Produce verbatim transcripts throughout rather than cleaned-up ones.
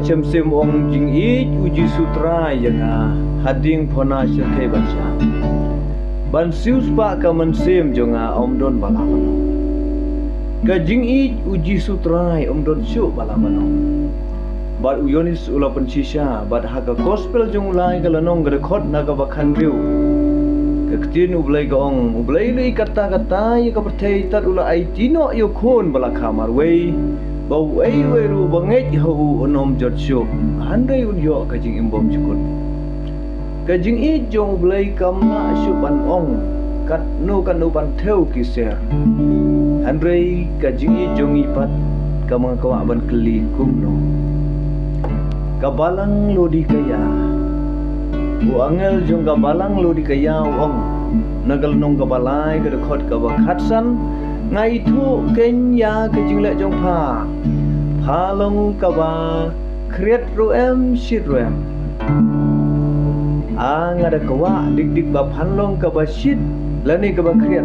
Shem Sim u ong, jingïeit u Jisu Trai ïa nga, hadien phona shyrkhei ban shah, ban siewspah ka mynsiem jong nga ym don ba lah ban ong. Ka jingïeit u Jisu Trai ym don shuh ba lah ban ong. Bad u Ïoannis u la pynshisha, bad ha ka gospel jong u lai ka lynnong ka dkhot na kaba khathynriew. Ka ktien U Blei ka ong, U Blei u la ïeit katta katta ïa ka pyrthei, tad u la aiti noh ïa u khun ba la kha marwei, ba uei uei ruh ba ngeit ha u un ym jot shuh, hynrei un ïoh ka jingim bymjukut. Ka jingïeit jong U Blei kam lah shuh ban ong katno katno ban thew ki ser. Hynrei ka jingïeit jong ngi pat, ka ma nga kwah ban kylli kumno. Ka balang Laodikaïa. U angel jong ka balang Laodikaïa u ong, na ka lynnong kaba lai ka dkhot kaba khatsan, nga ithuh keiñ ïa ka jingleh jong pha. Pha long kaba khriat ruh em, shit ruh em. A nga da kwah dik dik ba phan long kaba shit lane kaba khriat.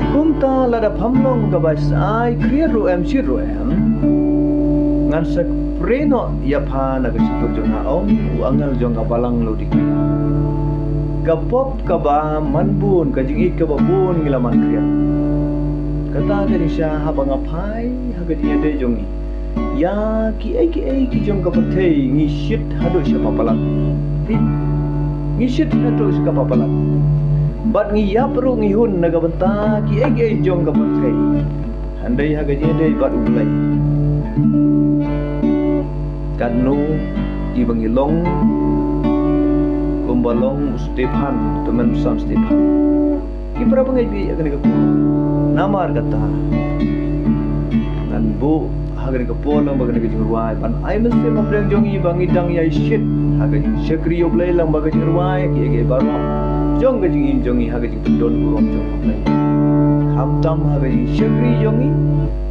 Kumta lada pham long kaba shai khriat ruh em, shit ruh em, ngan sa pyrshah noh ïa pha na ka shyntur jong nga, ong u angel jong ka balang Laodikaïa. Ka pop kaba man bun, ka jingïeit kaba bun ngi la man khriat. Kata ka dei shisha haba nga phai ha ka jingïadei jong ngi. Ïa kiei kiei ki jong ka pyrthei ngi shit haduh sha ka palat. Ngi shit haduh sha ka palat. Bad ngi ïap ruh ngi hun na ka bynta kiei kiei jong ka pyrthei. Hynrei ha ka jingïadei bad U Blei, katno kiba ngi long, kumba long u Stephan, tymmen u Sam Stephan. Ki para bangeit ïa kane ka por. Namar kata, ngan buh ha kane ka por lang bad kane ka jingrwai, ban ai mynsiem hapdeng jong ngi ba ngi dang ïai shit ha ka jingshakri U Blei lang bad ka jingrwai kiei kiei baroh jong ka jingim jong ngi ha ka jingpyndon burom jong U Blei. Khamtam ha ka jingshakri jong ngi,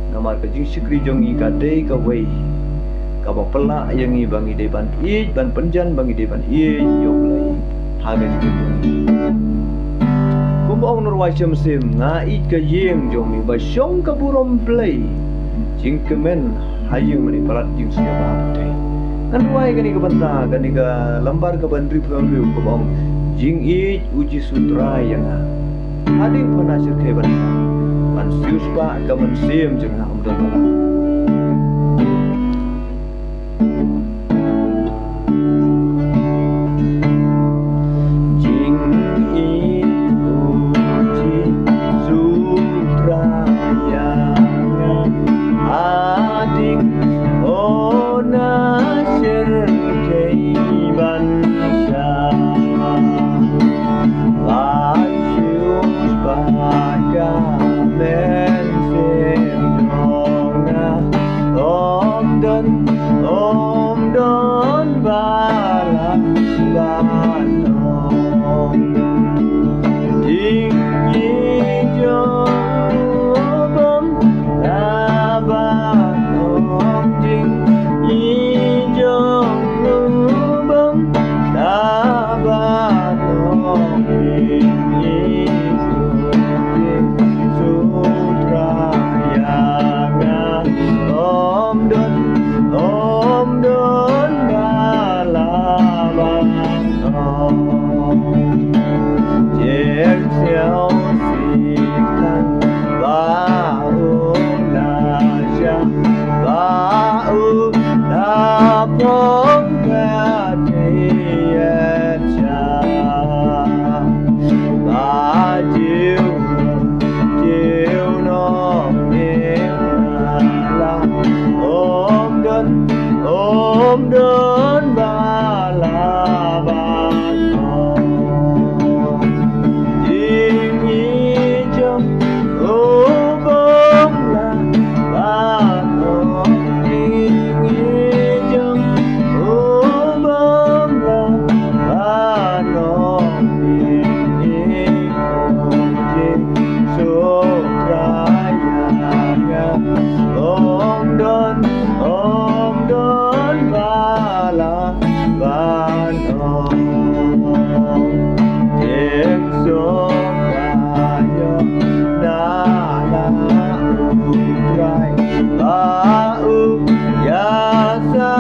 namar ka jingshakri jong ngi ka dei kawei kaba pynlah ïa ngi ba ngi dei ban ïeit, ban pynjan ba ngi dei ban ïeit ïa U Blei ha ka jingim jong ngi. Kumba ong u nongrwai Shem Sim, nga ïeit ka ïing jong me ba shong ka burom Blei, jingkmen ha ïing mane palat jingsngewbha pyrthei. Ngan rwai kane ka bynta, kane ka lambar kaba hynriewphew hynriew kaba ong, jingïeit u Jisu Trai ïa nga. Hadien phona shyrkhei ban shah, ban siewspah ka mynsiem jong nga ym don ba lah. Jingïeit u Jisu Trai ïa nga, hadien phona shyrkhei ban shah, ban siewspah ka mynsiem jong nga, ym don, ym don ba lah ban ong. Jingïeit jong u bym lah ban ong, jingïeit jong u bym lah ban ong, jingïeit jong u Jisu Trai ïa nga, ym don, ym don ba lah ban ong. Jingsiewspah ba u la shah, ba u la phong ka jingïeit shah, ba jiw, jiw nongïing na la, ym don, ym don ba lah ban ong. Jingïeit jong u bym lah ban ong, jingïeit jong u bym lah ban ong, jingïeit jong u Jisu Trai ïa nga, ym don, ym don ba lah ban ong. Jingsuk ba ïoh na la u Trai, ba u ïa sa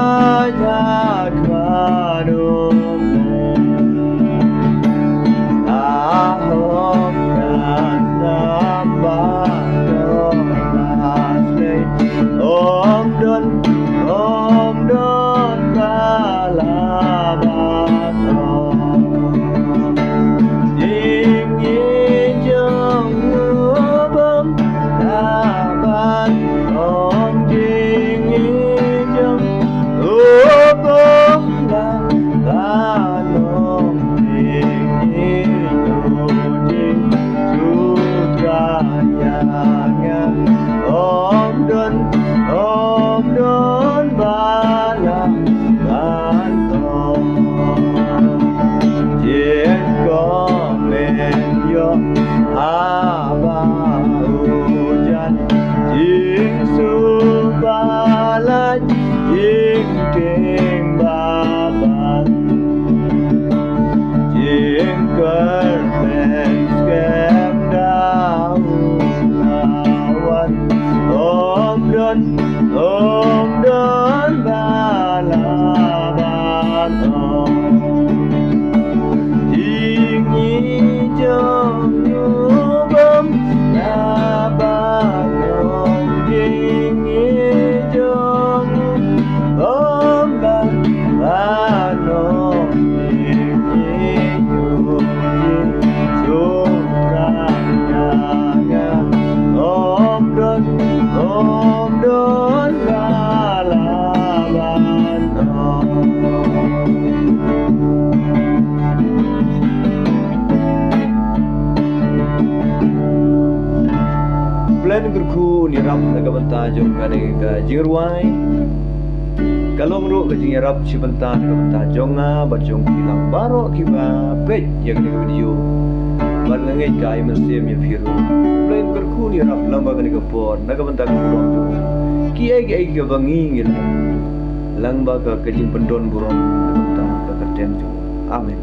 Jingïeit jong u bym la baroh, jingïeit jong u bym la baroh, jingïeit jong u Jisu Khrist ïa nga, ym don, ym don la la baroh. Khublei kyrkhu un ïarap na ka bynta jong kane ka jingrwai. Ka long ruh ka jingïarap shi bynta na ka bynta jong nga bad jong phi lang baroh kiba peit ïa kane ka video. Bad nga ngeit ka ai mynsiem ïa phi ruh. Khublei kyrkhu un ïarap lang ba kane ka por na ka bynta ka burom jong u. Kiei kiei kiba ngi ngi leh lang ba ka, ka jingpyndon burom na ka bynta ka kyrteng jong u. Amen.